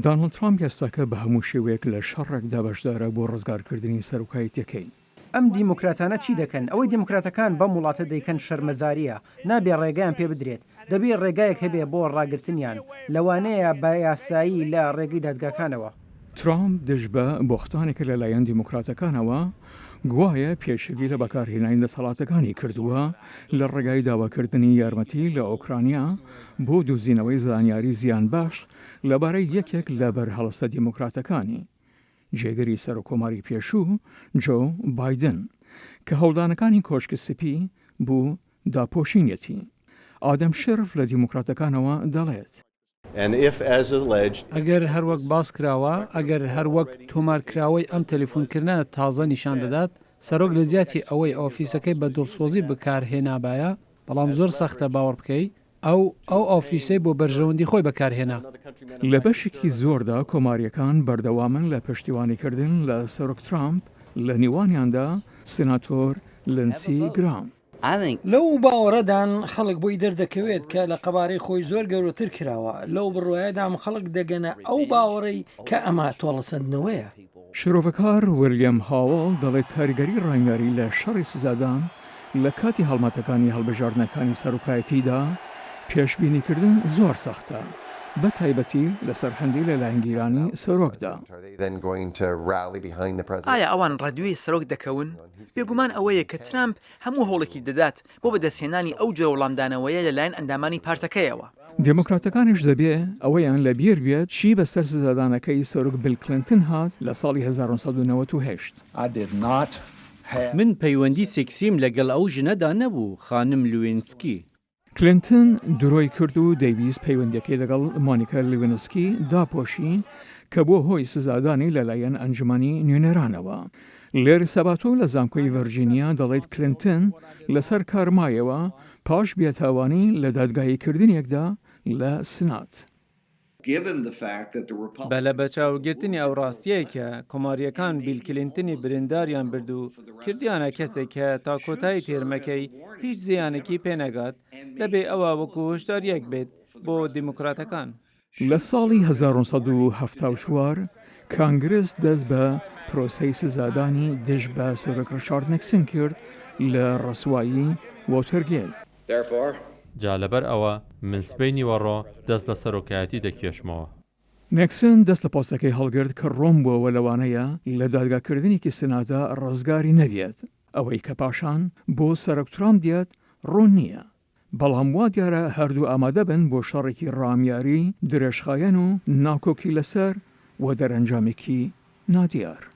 دانڵد ترامپ ئێستاکە بە هەموو شێوەیەک لە شەڕێکدا بەشدارە بۆ ڕزگارکردنی سەرۆکایەتیەکەی. ئەم دیموکراتانە چی دەکەن؟ ئەوەی دیموکراتەکان بەم وڵاتە دەیکەن شەرمەزارییە. نابێ ڕێگەیان پێ بدرێت. دەبێ ڕێگایەک هەبێ بۆ ڕاگرتنیان، لەوانەیە بە یاسایی لە ڕێگەی دادگاکانەوە. ترامپ دژ بە بوختانێکە لەلایەن دیموکراتەکانەوە گوایە پێشلی لە بەکارهێنانی دەسەڵاتەکانی کردووە لە ڕێگای داواکردنی یارمەتی لە ئۆکرانیا بۆ دوزینەوەی زانیاری زیانبەخش لەبارەی یەکێک لە بەرهەڵستە دیموکراتەکانی جێگری سەرۆککۆماری پێشوو جۆ بایدن کە هەوڵدانەکانی کۆشکی سپی بو داپۆشینیەتی. ئادەم شێرف لە دیموکراتەکانەوە دەڵێت. ئەگەر هەروەک باس کراوە، ئەگەر هەروەک تۆمارکراوەی ئەم تەلەفونکردنە تازە نیشان دەدات، سەرۆک لەجیاتی ئەوەی ئۆفیسەکەی بە دڵسۆزی بەکارهێنابایە، بەڵام زۆر سەختە باوەڕ بکەی، ئەو ئەو ئۆفیسەی بۆ بەرژەوەندی خۆی بەکارهێنا. لە بەشێکی زۆردا کۆمارییەکان بەردەوامن لە پشتیوانیکردن لە سەرۆک ترامپ، لە نێوانیاندا سیناتۆر لینسی گرام. لەو باوەڕەدان خەڵک بۆی دەردەکەوێت کە لە قەبارەی خۆی زۆر گەورەتر کراوە، لەو بڕوایەدام خەڵک دەگەنە ئەو باوەڕەی کە ئەمە تۆڵەسەندنەوەیە. شرۆڤەکار ویلیەم هاوڵ دەڵێت کاریگەری ڕامیاری لە شەڕی سزادان لە کاتی هەڵمەتەکانی هەڵبژاردنەکانی سەرۆکایەتیدا پێشبینیکردن زۆر سەختە، بە تایبەتی لەسەر هەندێک لە لایەنگیرانی سەرۆکدا. ئایا ئەوان ڕەدوێی سەرۆک دەکەون؟ بێگومان ئەوەیە کە ترامپ هەموو هەوڵێکی دەدات بۆ بەدەستهێنانی ئەو جۆرە وەڵامدانەوەیە لەلایەن ئەندامانی پارتەکەیەوە. دێموکراتەکانیش دەبێ ئەوەیان لە بیر بێت چی بەسەر سزادانەکەی سەرۆک بیل کلینتن هات لە ساڵی 1998. من پەیوەندی سێکسیم لەگەڵ ئەو ژنەدا نەبوو، خانم لوینسکی. کلینتن درۆی کرد و دەیویست پەیوەندیەکەی لەگەڵ مۆنیکا لوینسکی داپۆشی کە بووە هۆی سزادانی لەلایەن ئەنجومەنی نوێنەرانەوە. لێری سەباتۆ لە زانکۆی ڤەرجینیا دەڵێت کلینتن لەسەر کار مایەوە پاش بێتاوانی لە دادگاییکردنێکدا لە سنات. بە لەبەچاوگرتنی ئەو ڕاستییەی کە کۆمارییەکان بیل کلینتنی برینداریان برد و کردیانە کەسێک کە تا کۆتایی تێرمەکەی هیچ زیانێکی پێ نەگات، دەبێ ئەوە وەکو هۆشدارییەک بێت بۆ دیموکراتەکان. لە ساڵی 1974 کانگرس دەست بە پرۆسەی سزادانی دژ بە سەرۆک ڕیچارد نیکسن کرد لە ڕسوایی وۆتەرگێت. جا لەبەر ئەوە من سبەی نیوەڕۆ دەست لە سەرۆکایەتی دەکێشمەوە. نیکسن دەست لە پۆستەکەی هەڵگرت کە ڕوون بووەوە لەوانەیە لە دادگاکردنێکی سنادا ڕزگاری نەبێت، ئەوەی کە پاشان بۆ سەرۆک ترامپ دێت ڕوون نییە، بەڵام وا دیارە هەردوو ئامادە بن بۆ شەڕێکی ڕامیاری درێژخایەن و ناکۆکی لەسەر و دەرەنجامێکی نادیار.